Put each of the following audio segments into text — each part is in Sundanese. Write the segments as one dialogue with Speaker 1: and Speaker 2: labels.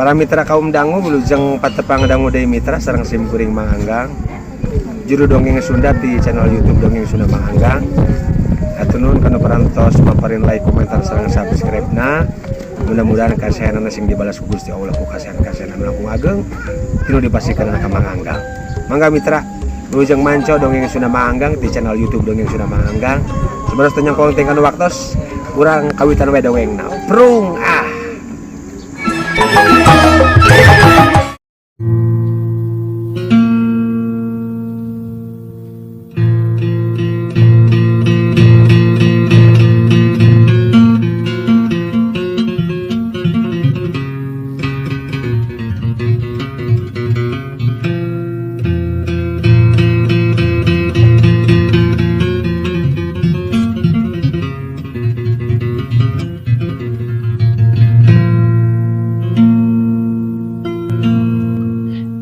Speaker 1: Para mitra kaum dangu wilujeng patepang dangu deui mitra sareng sim kuring Mang Anggang. Juru dongeng Sunda di channel YouTube Dongeng Sunda Mang Anggang. Hatur nuhun kana parantos paparin like, komentar sareng subscribe-na. Mudah-mudahan kasaeanana sing dibalas ku Gusti Allah ku kasaean-kasaean anu langkung ageng tinu dipasihkeun ka Mang Anggang. Mangga mitra wilujeng manco Dongeng Sunda Mang Anggang di channel YouTube Dongeng Sunda Mang Anggang. Sebenarnya teu nyangkong teh kana waktos urang kawitan we dongengna. Prung ah.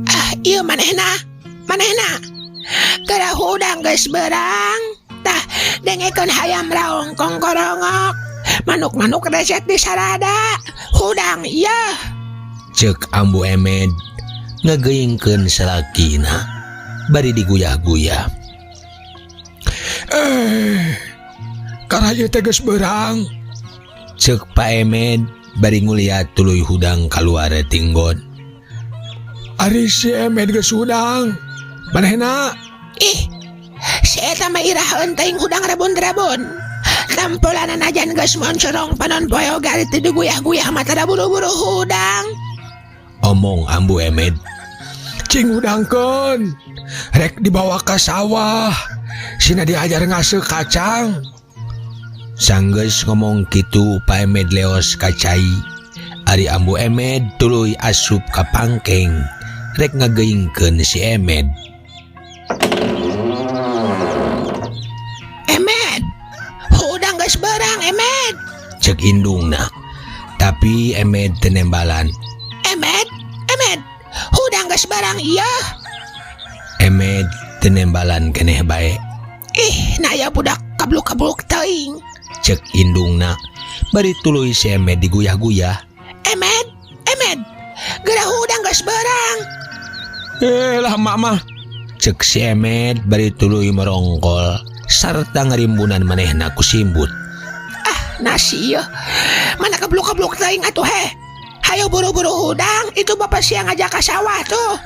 Speaker 2: Ah, ieu manehna. Manehna. Geura hudang geus beurang. Tah, dengekeun hayam raong kongkorongok. Manuk-manuk reset di sarada. Hudang ieu.
Speaker 3: Cek Ambu Emed ngageuingkeun salakina bari diguyah-guyah.
Speaker 4: Karah ieu teh geus beurang.
Speaker 3: Cek Pak Emed bari nguliat tuluy hudang kaluar tinggon.
Speaker 4: Ari si Emed geus hudang. Manehna?
Speaker 2: Ih, si eta mah iraheun teuing hudang rebun-rebun. Tampolana najan geus moncorong panon poe oge ari teu diguyah-guyah mah tara buru-buru hudang.
Speaker 3: Omong Ambu Emed.
Speaker 4: Cing hudangkeun. Rek dibawa ka sawah. Sina diajar ngaseuh kacang.
Speaker 3: Sanggeus ngomong kitu Pak Emed leos ka cai. Ari Ambu Emed tuluy asup ka pangkeng. Rek ngageuingkeun si Emed.
Speaker 2: Emed, hudang geus beurang Emed.
Speaker 3: Cek indungna. Tapi Emed teu nembalan.
Speaker 2: Emed, Emed, hudang geus beurang ieu.
Speaker 3: Emed teu nembalan keneh bae.
Speaker 2: Ih, na aya budak kabluk-kabluk teuing.
Speaker 3: Cek indungna. Bari tuluy si Emed diguyah-guyah.
Speaker 2: Emed, Emed, geura hudang geus beurang.
Speaker 4: Lah emak mah.
Speaker 3: Cek si Emed bari tuluy merongkol sarta ngarimbunan manehna ku simbut.
Speaker 2: Ah, nasi ieu. Mana kabluk-kabluk teuing atuh heh. Hayo buru-buru hudang, itu bapak siang ngajak ka sawah tuh.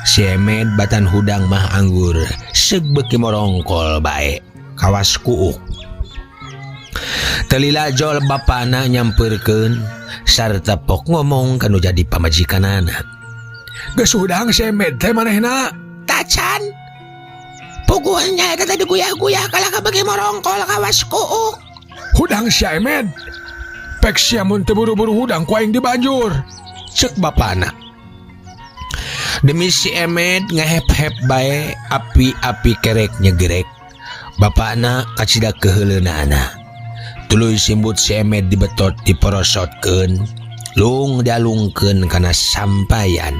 Speaker 3: Si Emed batan hudang mah anggur, seug beuki morongkol bae, kawas kuuk. Telila jol bapana nyamperkeun sarta pok ngomong kanu jadi pamajikanana.
Speaker 4: Geus hudang si Emed teh manehna.
Speaker 2: Tacan. Puguhnya eta teh diguyah-guyah kalah ka beuki morongkol kawas kuuk.
Speaker 4: Hudang si Emed. Pek sia mun teu buru-buru hudang ku aing dibanjur.
Speaker 3: Cek bapana. Demi si Emed ngehep-hep bae api-api kerek nyegerek. Bapana kacida keheuleunana. Tuluy simbut si Emed dibetot diporosotkeun, lung dialungkeun kana sampayan.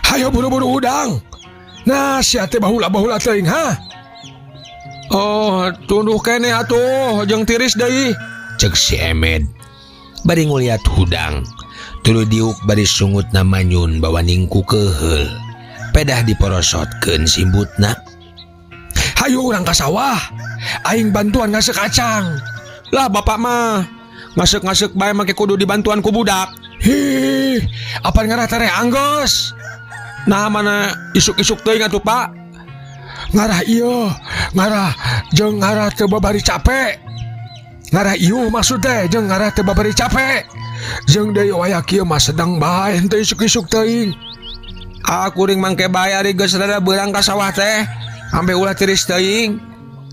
Speaker 4: Hayo buru-buru hudang. Nah, sia teh bahula-bahula teuing ha.
Speaker 3: Oh, tunduh keneh atuh jeung tiris deui. Cek si Emed. Bari nguliat hudang. Tuluy diuk bari sungutna manyun bawa ningku keheul. Pedah diporosotkeun simbutna.
Speaker 4: Hayu urang ka sawah. Aing bantuan ngaseuh kacang.
Speaker 3: Lah bapak mah ngasek-ngasek bae make kudu dibantuan ku budak.
Speaker 4: Hih, apa ngarah tere anggeus?
Speaker 3: Nah mana isuk-isuk teuing atuh Pak.
Speaker 4: Ngarah ieu, ngarah jeung ngarah teu babari capek. Ngarah ieu maksud teh jeung ngarah teu babari capek. Jeung deui waya kieu mah sedang bae henteu isuk-isuk teuing.
Speaker 3: Ah kuring mangke bae ari geus rada beurang ka sawah teh. Ambe ulah tiris teuing.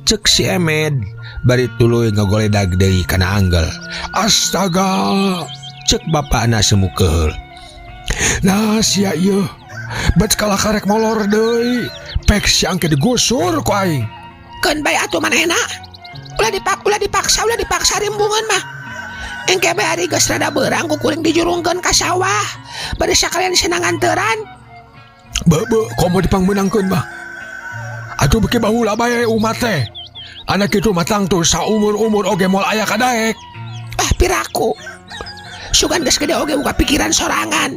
Speaker 3: Cek si Emed bari tuluy ngagoledag deui kana anggel.
Speaker 4: Astaga,
Speaker 3: cek bapana semu keheul.
Speaker 4: Nah sia ieu bet kalah karek molor deui. Pek sia angke digusur ku aing.
Speaker 2: Keun bae atuh manehna. Ulah ulah dipaksa, ulah dipaksa rimbungan mah. Engke bae ari geus rada beurang ku kuring dijurungkeun ka sawah. Bari sakalian senang nganteran.
Speaker 4: Beuh, komo dipangmeunangkeun mah. Atuh beuki baheula bae umat teh. Anak kitu mah tangtu saumur-umur oge moal aya kadaek.
Speaker 2: Ah piraku. Sugan geus gede oge buka pikiran sorangan.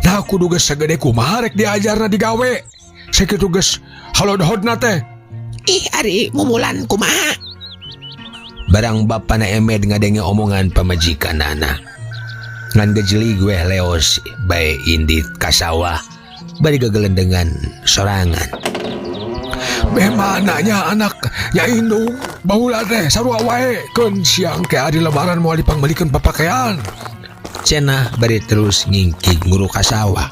Speaker 4: Nah kudu geus sagede kumaha rek diajarna digawe. Sakitu geus halodhodna teh.
Speaker 2: Ih ari mumulan kumaha?
Speaker 3: Barang bapana Emed ngadenge omongan pamajikanana. Ngan gejelig weh leos bae indit ka sawah bari gegelendengan sorangan.
Speaker 4: Beh mananya anak nya indung baheula teh sarua wae keun siang ke ari lebaran moal dipangmeulikeun papakaian.
Speaker 3: Cenah bari terus ngingkig nguruk ka sawah.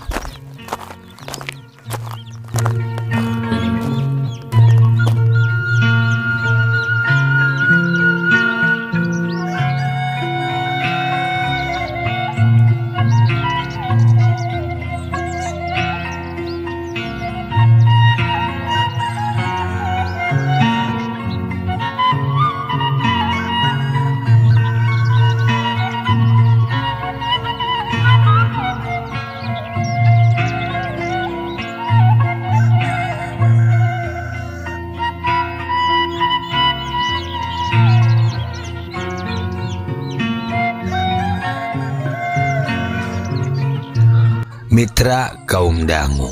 Speaker 3: Mitra kaum dangu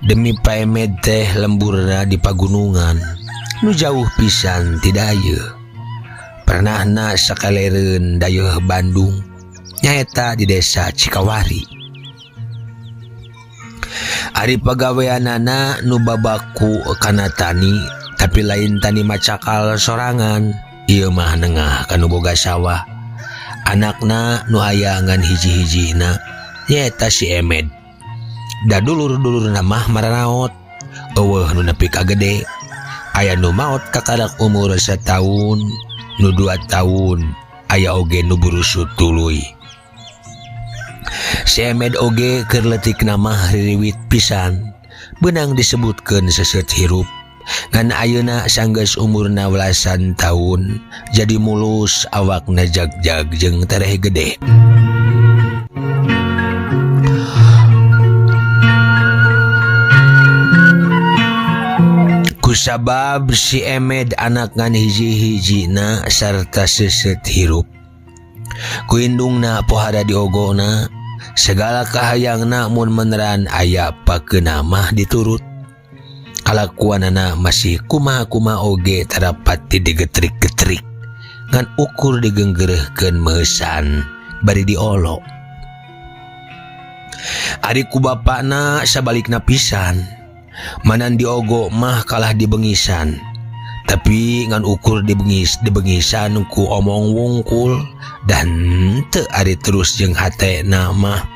Speaker 3: demi Paemed teh lemburna di pagunungan nu jauh pisan ti dayeuh. Pernahna sakalereun dayeuh Bandung nyaeta di desa Cikawari. Ari pagaweanana nu babaku kana tani tapi lain tani macakal sorangan, ieu mah nengah kanu boga sawah. Anakna nu aya ngan hiji-hijina nyaeta si Emed. Da dulur-dulurna mah maranaot, eueuh nu nepi ka gede. Aya nu maot kakarak umur sataun, nu 2 tahun, aya oge nu burusut tuluy. Si Emed oge keur leutikna mah ririwit pisan, beunang disebutkeun seseut hirup. Ngan ayeuna sanggeus umurna belasan tahun, jadi mulus awakna jagjag jeung tereh gede. Kusabab si Emed anak ngan hiji-hijina sarta seset hirup. Ku indungna pohara diogona, segala kahayangna mun meneran aya pakeuna mah diturut. Kalakuanana masih kumaha-kumaha oge tarapat ti digetrik-getrik. Ngan ukur digenggerehkeun meusan bari diolo. Ari ku bapakna sabalikna pisan. Manan diogo mah kalah dibengisan. Tapi ngan ukur dibengisan ku omong wungkul dan teu ari terus jeung hatena mah.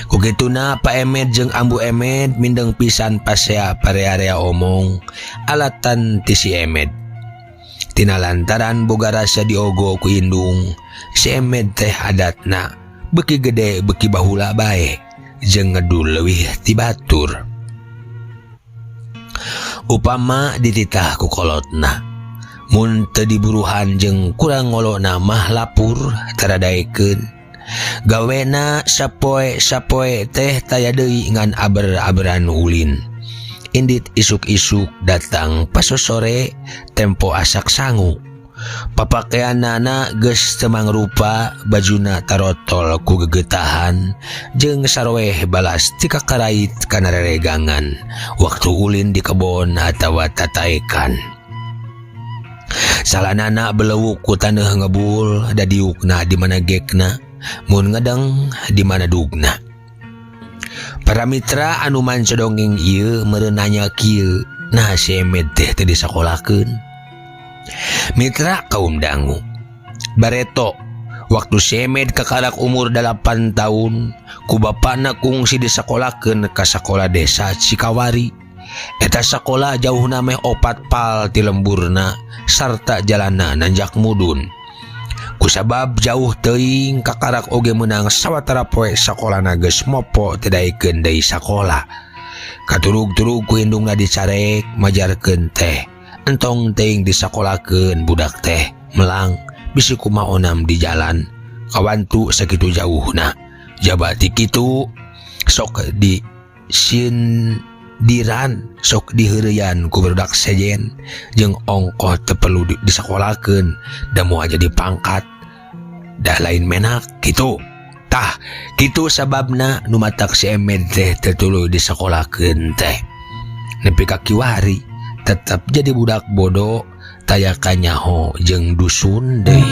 Speaker 3: Ku kituna Pak Emed jeung Ambu Emed mindeng pisan pasea parea-area omong alatan ti si Emed. Tina lantaran boga rasa diogo ku indung, si Emed teh adatna beuki gede beuki bahula bae jeung ngedul leuwih ti batur. Upama dititah ku kolotna, mun teu diburuhan jeung kurang ngolona mah lapur taradaekeun. Gawena sapoe-sapoe teh taya deui ngan aber-aberan ulin. Indit isuk-isuk datang pasosore tempo asak sangu. Papakeanana geus teu mangrupa, bajuna tarotol ku gegetahan jeung saroeh balas ti kakarait kana reregangan waktu ulin di kebon atawa tataekan. Salanana belewuk ku taneuh ngebul da diukna di mana gekna, mun ngedeng di mana dugna. Para mitra anu manca dongeng ieu meureun nanya kieu, nah si Emed teh teu disakolakeun. Mitra kaum dangu bareto waktu si Emed kakarak umur 8 tahun ku bapana kungsi disakolakeun ka sakola desa Cikawari. Eta sakola jauhna meh 4 pal ti lemburna sarta jalanna nanjak mudun. Kusabab jauh teuing kakarak oge meunang sawatara poe sakolana geus mopo teu daekeun deui sakola. Katurug-turug ku indungna dicarek majarkeun teh entong teuing disakolakeun budak teh melang bisi kumaha onam di jalan kawantu sakitu jauhna. Jaba ti kitu sok di sindiran sok diheureyan ku barudak sejen jeung ongkoh teu perlu disakolakeun da moal jadi pangkat dah lain menak kitu. Tah, kitu sababna nu matak si Emed teh teu tuluy disakolakeun teh. Nepi ka kiwari tetep jadi budak bodoh taya kanyaho jeung dusun deui.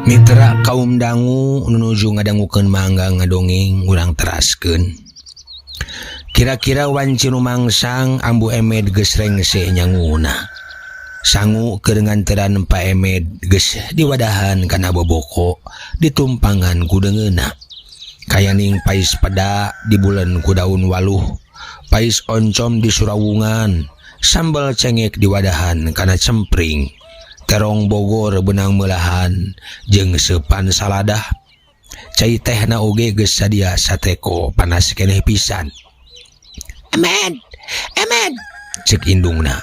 Speaker 3: Mitra kaum dangu nuju ngadangukeun mangga ngadongeng urang teraskeun. Kira-kira wanci nu mangsang Ambu Emed geus rengse nyanguna. Sangu keur nganteran Pak Emed geus diwadahan kana boboko ditumpangan ku deungeunna. Kayaning pais peda dibulen ku daun waluh, pais oncom di surawungan, sambal cengek diwadahan kana cempring. Terong Bogor benang melahan jeung seupan saladah. Cai tehna oge geus sadia sateko panas keneh pisan.
Speaker 2: Emed, Emed,
Speaker 3: cek indungna.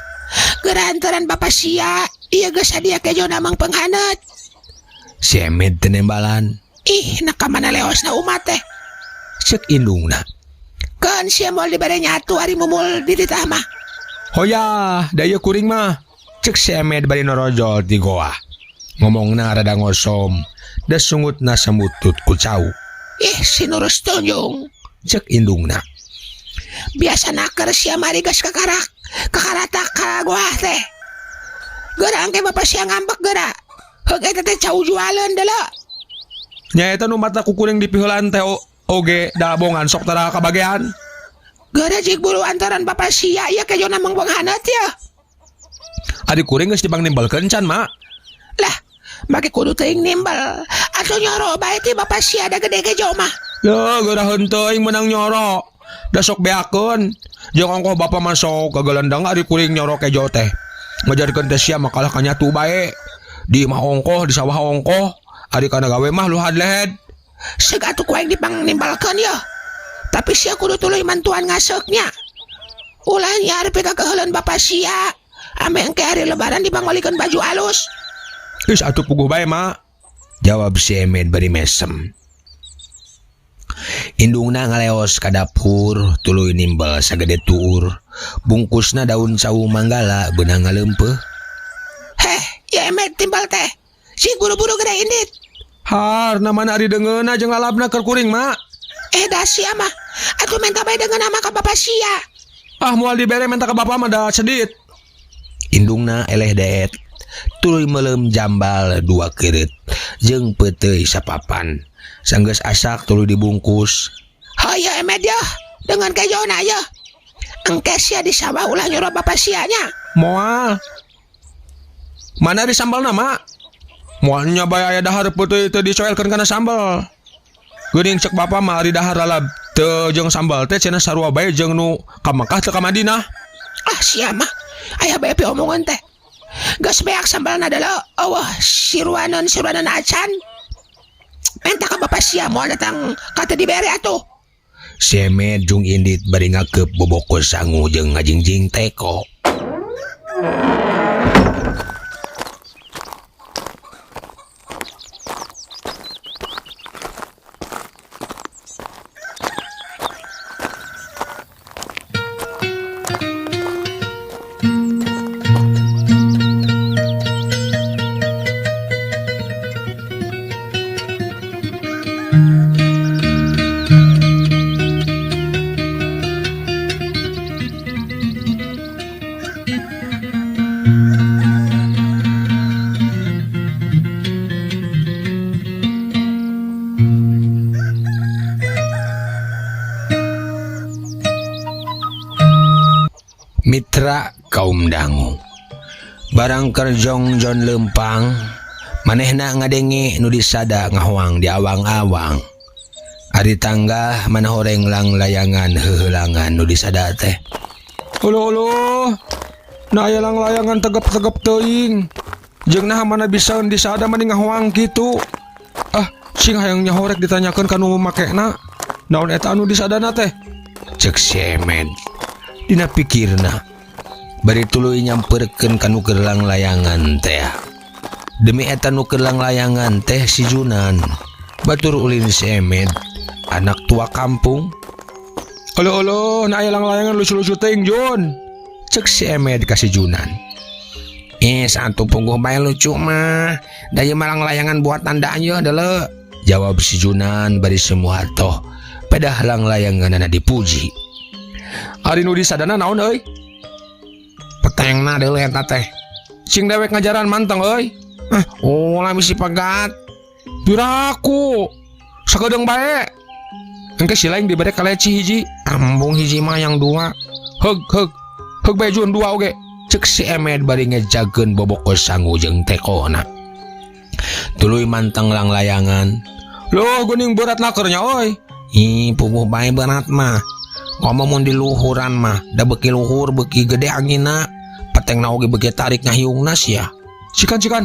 Speaker 2: Geura antaran bapa sia, ieu geus sadia kejona mang penghaneut.
Speaker 3: Si Emed teu nembalan.
Speaker 2: Ih, na ka mana leosna umat teh?
Speaker 3: Cek indungna.
Speaker 2: Keun sia moal dibere nyatu ari mumul di ditah mah.
Speaker 3: Hoyah, da ieu kuring mah. Cek si Emed bari norojol ti goa. Ngomongna rada ngosom, da sungutna samutut ku cau.
Speaker 2: Ih, si nurus tunjung.
Speaker 3: Cek indungna.
Speaker 2: Biasa naker sia mari geus kakarak, kakaratak ka goa teh. Geura engke bapa sia ngambek geura. Heug eta teh cau jualeun deuleu.
Speaker 3: Nya eta nu mata ku kuring dipiheulaan teh oge da bongan sok tara kabagean.
Speaker 2: Geura jig buru antaran bapa sia ieu kejona mangbuang haneut yeuh.
Speaker 3: Ari kuring geus dibang nimbelkeun can, Mak.
Speaker 2: Lah, make kudu teuing nimbel. Atuh nyoro bae ti bapa sia da gede kejo mah.
Speaker 3: Yeuh, geura henteu aing meunang nyoro. Da sok beakeun. Jeung ongkoh bapa mah sok gagalendang ari kuring nyoro kejo teh. Ngajarkeun teh sia mah kalah ka nyatu bae. Di imah ongkoh, di sawah ongkoh, ari kana gawe mah luhad lehed.
Speaker 2: Seug atuh ku aing dipang nimbalkeun yeuh. Tapi sia kudu tuluy mantuan ngaseuknya. Ulah nyiar pika keuheuleun bapa sia. Ame engke hari lebaran dipangwalikeun baju alus.
Speaker 3: Geus atuh puguh bae, Mak. Jawab si Emed bari mesem. Indungna ngaleos ka dapur, tuluy nimbel sagede tuur. Bungkusna daun cau manggala beunang ngaleumpeuh.
Speaker 2: Heh, ya Emed timbel teh. Sing buru-buru gede indit.
Speaker 3: Har, na mana ari deungeunna jeung lalabna keur kuring, Mak.
Speaker 2: Da sia mah. Atuh menta bae deungeunna mah ka bapa sia.
Speaker 3: Ah, moal dibere menta ka bapa mah da sedit. Indungna eleh deet, tuluy meuleum jambal 2 keureut jeung peuteuy sapapan. Sanggeus asak tuluy dibungkus.
Speaker 2: Hayo Emed yeuh, dengan kejona yeuh. Engke sia di sawah ulah nyuruh bapa sia nya.
Speaker 3: Moal. Mana di sambalna, Mak? Moal nya bae aya dahar peuteuy teu dicoelkeun kana sambal. Geuning cek bapa mah ari dahar lalab teu jeung sambal teh cenah sarua bae jeung nu ka Mekah teu ka Madinah.
Speaker 2: Ah sia mah. Aya bae pi omongan teh. Geus beak sambalna deuleu. Eueuh siruaneun siruaneun acan. Menta ka bapa sia moal datang ka teu dibere atuh.
Speaker 3: Si Emed jeung Indit bari ngakeup boboko sangu jeung ngajingjing teko. Mitra kaum dangu barang kerjong jon lempang manehna ngadenge nu disada ngahoang di awang-awang. Ari tanggah mana horeng langlayangan heuheulangan nu disada teh.
Speaker 4: Uluh uluh. Nah aya langlayangan tegep-tegep teuing. Jeung naha mana bisa disada mani ngahoang kitu. Ah, sing hayang nyahorek ditanyakeun ka nu makena. Naon eta anu disadana teh?
Speaker 3: Cek si Emed. Dina pikirna bari tuluy nyamperkeun ka nu keur langlayangan teh. Demi eta nu keur langlayangan teh si Junan. Batur ulin si Emed, anak tua kampung.
Speaker 4: Uluh uluh, nah aya langlayangan lucu-lucu teuing Jun.
Speaker 3: Cek si Emed ka si Junan. Satu pungguh bae lucu mah. Da ieu mah langlayangan buatan da ieu deuleu. Jawab si Junan bari semua toh. Pedah langlayanganana dipuji.
Speaker 4: Ari nu disadana naon euy?
Speaker 3: Petengna deuleu eta teh.
Speaker 4: Sing dewek ngajaran manteng euy.
Speaker 3: Ah, ulah bisi pegat.
Speaker 4: Piraku. Sakedeung bae. Engke si lain dibere kaleci hiji.
Speaker 3: Ambung hiji mah yang dua.
Speaker 4: Heug heug. Heug bae Jun dua oge.
Speaker 3: Cek si Emed bari ngejageun boboko sangu jeung tekona. Tuluy manteng langlayangan.
Speaker 4: Loh, geuning berat nakernya euy.
Speaker 3: Ih, puguh bae berat mah. Ngomong mun di luhuran mah, da beuki luhur beuki gede anginna. Petengna oge beuki tarik ngahiungna sia.
Speaker 4: Cikan-cikan.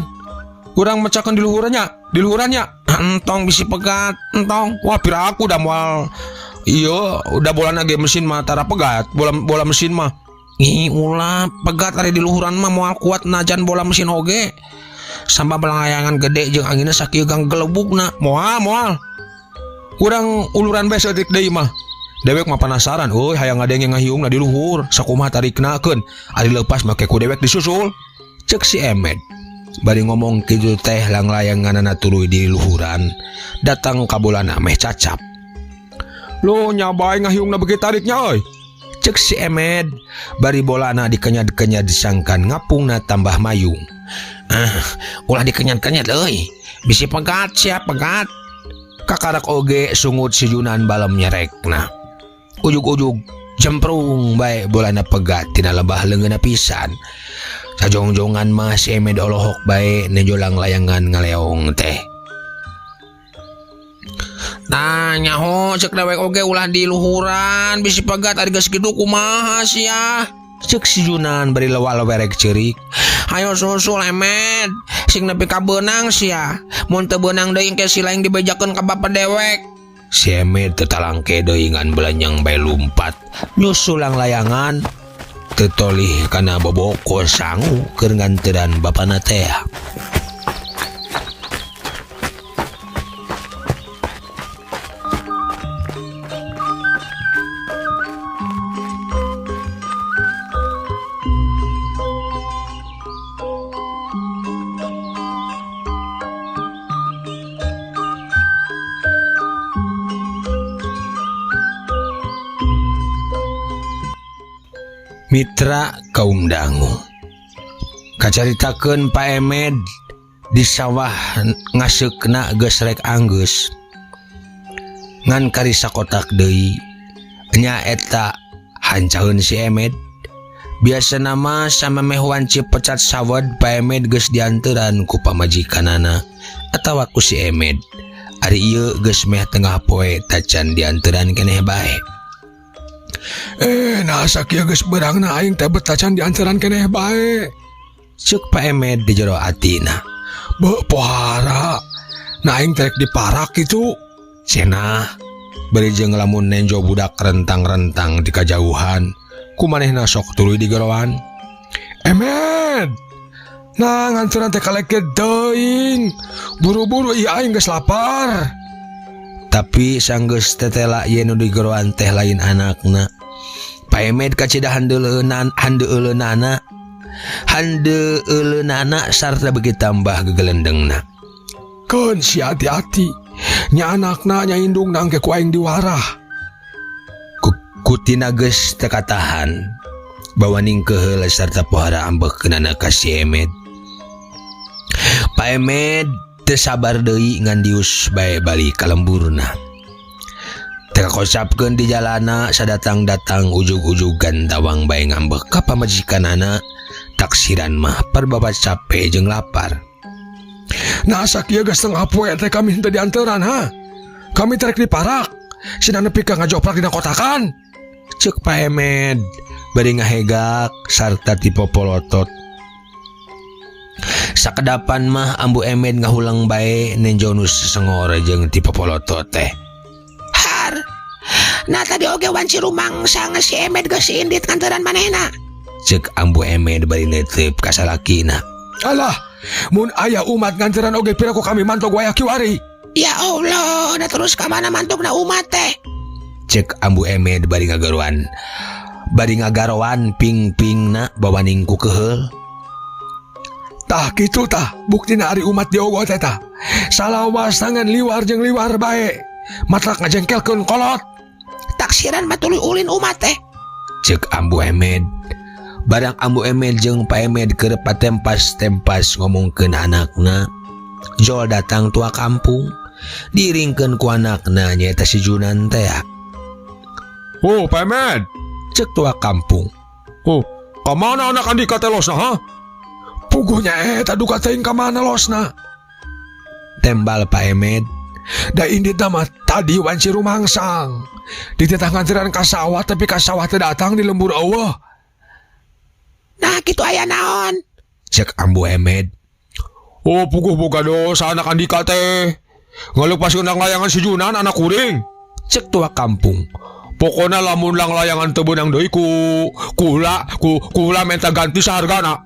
Speaker 4: Urang mecakeun di luhurannya, di luhurannya.
Speaker 3: Entong bisi pegat, entong.
Speaker 4: Wah, piraku da moal. Iya, udah bolana ge mesin mah tara pegat, bola mesin mah.
Speaker 3: Ih, ulah pegat ari di luhuran mah moal kuat najan bola mesin oge. Samba belayangan gede jeung anginna sakieu gang gelebugna.
Speaker 4: Moal, moal. Urang uluran bae saeutik deui mah. Dewek mah penasaran, euy hayang ngadenge ngahiungna di luhur, sakumaha tarikna keun. Ari leupas make ku dewek disusul.
Speaker 3: Cek si Emed. Bari ngomong kitu teh langlayanganana tuluy di luhuran. Datang ka bolana meh cacap.
Speaker 4: Loh, nya bae ngahiungna beuki tariknya euy.
Speaker 3: Cek si Emed, bari bolana dikenyad-kenyad sangkan ngapungna tambah mayung. Ah, ulah dikenyad-kenyad euy. Bisi pegat sia pegat. Kakarak oge sungut si Junan balem nyerekna. Ujug-ujug jemprung bae bolana pegat tina lebah leungeunna pisan. Sajongjongan mah si Emed olohok bae nejo langlayangan ngaleong teh. Nah, nyaho cek dewek oge ulah di luhuran bisi pegat ari geus kitu kumaha sia. Cek si Junan bari lewal-werek ceurik. Hayo susul Emed, sing nepi ka beunang sia. Mun teu beunang deui engke si lain dibejakeun ka bapa dewek. Si Emed teu talangke deui ngan belanjang bae lumpat nyusul langlayangan. Teu tolih kana boboko sangu keur nganteran bapana teh. Mitra kaum dangu kacaritakeun Pak Emed di sawah ngaseukna geus rek anggeus ngan kari sakotak deui nya eta hancaeun si Emed. Biasana mah samemeh wanci pecat sawed Pak Emed geus dianteran ku pamajikanana atawa ku si Emed. Ari ieu geus meh tengah poe tacan dianteran keneh bae.
Speaker 4: Nah sakieu geus beurangna aing teh betacan dianteran keneh bae.
Speaker 3: Ceuk Pak Emed di jero atina.
Speaker 4: Beuh pohara. Nah aing teh rek diparak kitu.
Speaker 3: Cenah bari jeung lamun nenjo budak rentang-rentang di kajauhan ku manehna sok tuluy digeroan.
Speaker 4: Emed. Nah nganteran teh kaleket teuing. Buru-buru ieu aing geus lapar.
Speaker 3: Tapi sanggeus tetela ieu nu digeroan teh lain anakna. Pak Emed kacida handeuleunana, handeuleunana sarta beuki tambah gegelendengna.
Speaker 4: Keun si hati-hati, nya anakna nya indungna engke ku aing diwarah.
Speaker 3: Kutina geus teu katahan, bawa ningkeheul sarta pohara ambekeunana ka si Emed. Pak Emed teu sabar deui ngan dius bae balik ka lemburna. Teu kakosapkeun di jalana sadatang-datang ujug-ujug gantawang bae ngambek ka pamajikanana. Taksiran mah perbabat capek jeung lapar.
Speaker 4: Nah sakieu geus tengah poe teh kami henteu dianteran ha. Kami terek diparak. Sina nepi ka ngajoprak dina kotakan.
Speaker 3: Cek Pak Emed bari ngahegak sarta tipopolotot. Sakedapan mah Ambu Emed ngahulang bae nenjo nu sesengor jeung tipopolotot teh.
Speaker 2: Har. Nah tadi oge wanci rumangsang si Emed geus indit nganteran manehna.
Speaker 3: Cek Ambu Emed bari neuteup ka salakina.
Speaker 4: Alah, mun aya umat nganteran oge piraku kami mantog wayah kiwari.
Speaker 2: Ya Allah, nah terus ka mana mantogna umat teh?
Speaker 3: Cek Ambu Emed bari ngagaroan. Bari ngagaroan ping-pingna bawaning ku keheul.
Speaker 4: Tah kitu tah, buktina ari umat diogo teh tah. Salawas tangan liwar jeung liwar bae. Matlak ngajengkelkeun kolot.
Speaker 2: Taksiran mah tuluy ulin umat teh.
Speaker 3: Cek Ambu Emed. Barang Ambu Emed jeung Pak Emed keur patempas-tempas ngomongkeun anakna. Jol datang tua kampung, diiringkeun ku anakna nyaeta si Junan teh.
Speaker 4: Oh, Pak Emed.
Speaker 3: Cek tua kampung.
Speaker 4: Oh, ka mana anak Andika teh losna, ha? Puguhnya eta duka teuing ka mana losna?
Speaker 3: Tembal Pak Emed.
Speaker 4: Da indit mah tadi wanci rumangsang. Dititah nganteran ka sawah tapi ka sawah teu datang di lembur eueuh.
Speaker 2: Nah, kitu aya naon?
Speaker 3: Cek Ambu Emed.
Speaker 4: Oh, puguh boga dosa anak Andika teh. Ngalepaskeun layangan si Junan anak kuring.
Speaker 3: Cek tua kampung.
Speaker 4: Pokona lamun langlayangan teu beunang deui ku kula ku kula minta ganti sahargana.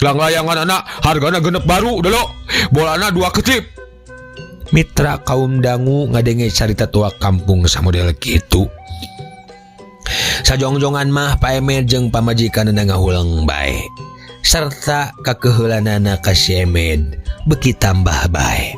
Speaker 4: Langlayangan anak hargana genep baru dulu. Bolana 2 ketip.
Speaker 3: Mitra kaum dangu ngadenge carita tua kampung samodel kitu. Sajongjongan mah Pak Emed jeung pamajikanna ngahuleng bae. Serta kakeuheulanana ka si Emed beuki tambah bae.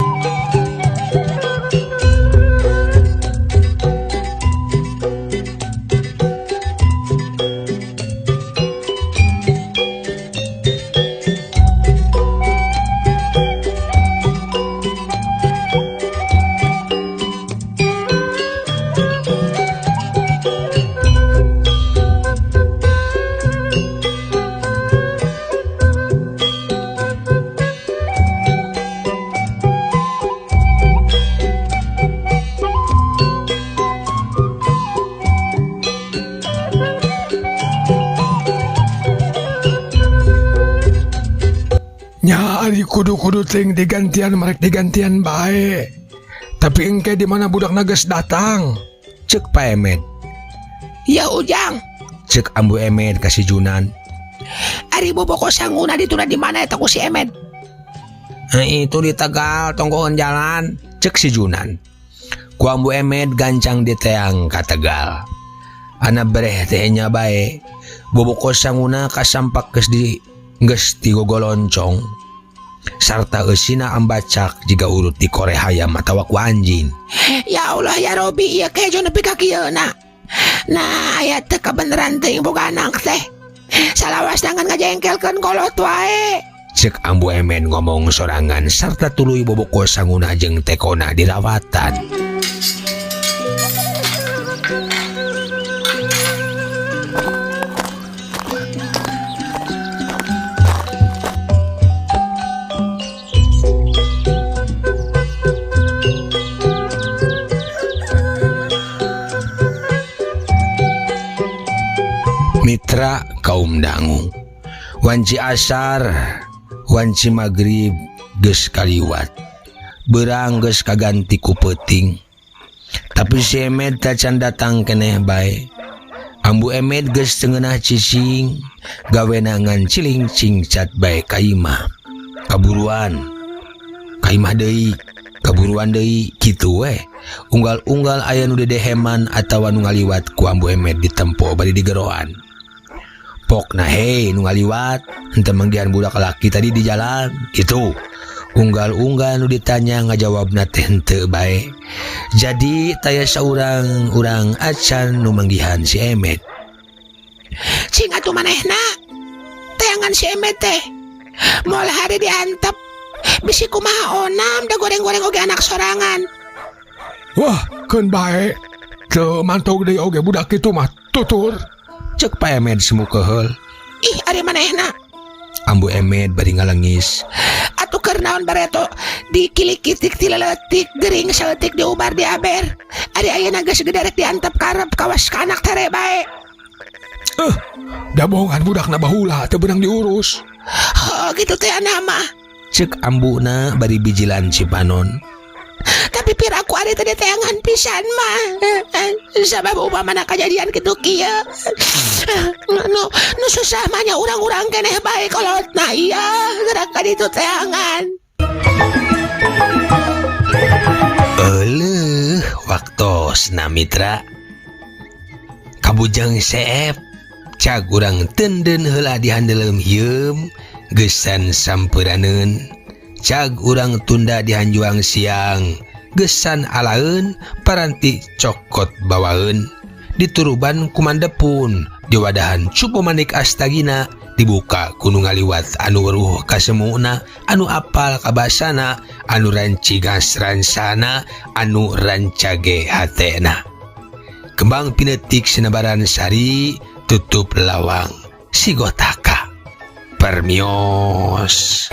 Speaker 4: Nya ari kudu-kudu ting digantian merek digantian bae. Tapi engke di mana budak geus datang?
Speaker 3: Cek Pak Emed.
Speaker 2: Ya Ujang.
Speaker 3: Cek Ambu Emed ka si Junan.
Speaker 2: Ari boboko sanguna dituna di mana eta ku si Emed?
Speaker 3: Itu di Tegal tonggohan jalan. Cek si Junan. Ku Ambu Emed gancang diteang ka Tegal. Ana bereh teh nya bae. Boboko sanguna kasampak geus di geus tigogoloncong. Sarta eusina ambacak jiga urut di kore hayam atawa ku anjing.
Speaker 2: Ya Allah ya Robi, ieu kejo nepi ka kieu na. Nah, aya teu kabeneran teuing boga anak teh. Salawas tangan ngajengkelkeun kolot wae.
Speaker 3: Cek Ambu Emen ngomong sorangan sarta tuluy boboko sanguna jeung tekona dirawatan. Mitra kaum dangu, wanci asar, wanci magrib geus kaliwat, beurang geus kaganti ku peuting. Tapi si Emed tacan datang keneh bae. Ambu Emed geus teu ngeunah cicing, gawena ngan ciling cingcat bae ka imah. Kaburuan, ka imah deui, kaburuan deui, kitu we. Unggal-unggal aya nu dedeheman atawa nu ngaliwat ku Ambu Emed ditempo bari digeroan. Pokna hei nu ngaliwat, henteu manggihan budak laki tadi di jalan, gitu. Unggal-unggal nu ditanya ngajawabna teh henteu bae. Jadi taya saurang urang acan nu manggihan si Emed.
Speaker 2: Cing atuh manehna. Tayangan si Emed teh. Moal hari diantep. Bisi kumaha onam da goreng-goreng oge anak sorangan.
Speaker 4: Wah, keun bae. Teu mantog deui oge budak kitu mah tutur.
Speaker 3: Cek Pak Emed semu keheul.
Speaker 2: Ih, ari manehna.
Speaker 3: Ambu Emed bari ngalengis.
Speaker 2: Atuh Keur naon bareto dikilikitik ti leutik gering saeutik diubar diaber. Ari ayeuna geus gede rek diantep karep kawas ka anak tere bae.
Speaker 4: Da bohongan budakna baheula teu beunang diurus.
Speaker 2: Oh, gitu teh mah.
Speaker 3: Cek ambuna bari bijilan cipanon.
Speaker 2: Tapi piraku ari tadi teangan pisan mah. Sabab upamana kajadian kitu kieu. Nu nu susah mah nya urang-urang keneh bae kolotna ieu gerak ka ditu teangan.
Speaker 3: Eleuh waktosna mitra. Kabujang seep cag urang tenden heula di handeuleum hieum geusan sampuraneun. Cag urang tunda di hanjuang siang geusan alaeun paranti cokot bawaeun. Dituruban ku Mandepun diwadahan cupu manik astagina dibuka ku nu ngaliwat anu weruh kasemuna anu apal kabasana anu rancigas ransana anu rancage hatena. Kembang pinetik sinebaran sari tutup lawang sigotaka. Permios.